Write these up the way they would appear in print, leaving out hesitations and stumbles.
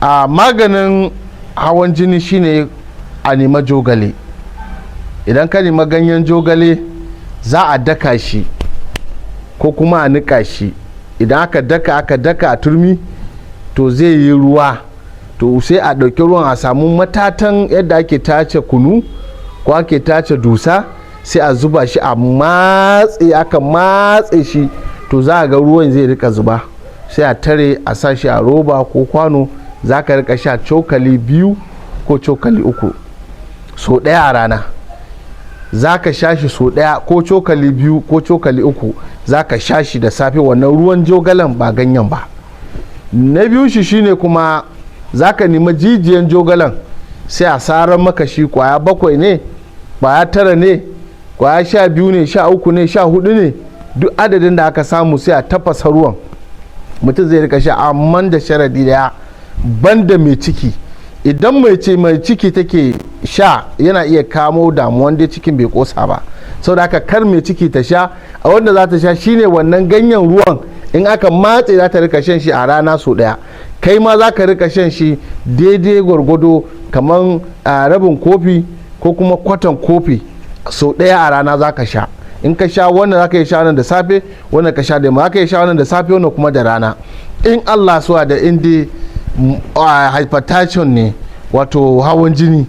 A maganin hawan jini shine a nema jogale. Idan ka nema ganyen jogale, za a daka shi ko kuma a niƙa shi. Idan aka daka, aka daka a turmi, to zai yi ruwa. To sai a ɗauki ruwan, a samu matatan yadda ake tace kunu ko ake tace dusa, sai a zuba shi, a matse. Aka matse shi, to za a ga ruwan zai rika zuba. Sai a tare, a sa shi a roba ko kwano. Za ka rika sha cokali 2 ko cokali 3 so ɗaya a rana. Za ka sha shi so ɗaya, ko cokali 2 ko cokali 3, za ka sha shi da safe, wannan ruwan jogalen, ba ganyen ba. Na biyu shi shine kuma za ka nemi jijiyan jogalen, sai a sarar maka shi, kwaya 7 ne, kwaya 9 ne, kwaya 12 ne, 13 ne, 14 ne, duk adadin da aka samu, sai a tafasa ruwan, mutum zai rika sha. Amma da sharadi daya, banda mai ciki. Idan mai ce mai ciki take sha, yana iya kamo damuwan dai cikin bai kosa ba. Saboda haka kar mai ciki ta sha. A wanda za ta sha shine wannan ganyen ruwan, in aka matse, za ta rika shan shi a rana sau daya. Kai ma za ka rika shan shi daidai gwargwado, kamar a rabin kofi ko kuma kwatan kofi, sau daya a rana za ka sha. In ka sha wannan, za ka yi sha wannan da safe, wannan ka sha da yamma, za ka yi sha wannan da safe, wannan kuma da rana. In Allah suwa da inda hypertension ne, wato hawan jini,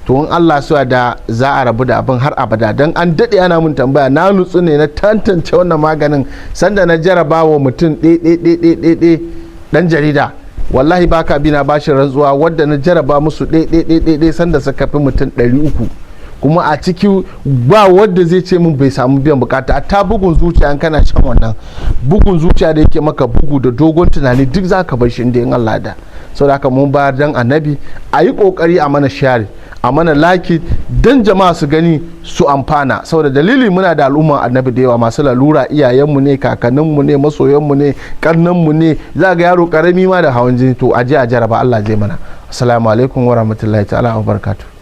to in Allah suwa da za a rabu da abin har abada. Don an daɗe ana mun tambaya, na nutsu ne na tantance wannan maganin. Sanda na jaraba wa mutum ɗaya ɗan jarida, wallahi baka bi na bashin rantsuwa, wadda na jaraba musu ɗaya sanda suka fi mutum 300, kuma a ciki ba wadda zai ce min bai samu biyan bukata. Ta bugun zuciya, in kana shan wannan, bugun zuciya da yake maka bugu da dogon tunani, duk za ka bar shi inda in Allah da. Saboda haka mun bayar dan Annabi, a yi kokari a mana share, a mana like, dan jama'a su gani su amfana. Saboda dalili, muna da al'umman Annabi da yawa masu lalura, iyayenmu ne, kakanninmu ne, masoyanmu ne, kannanmu ne. Za ga yaro karami ma da hawan jini. To a je a jaraba, Allah zai mana. Assalamu alaikum wa rahmatullahi ta'ala wa barakatuh.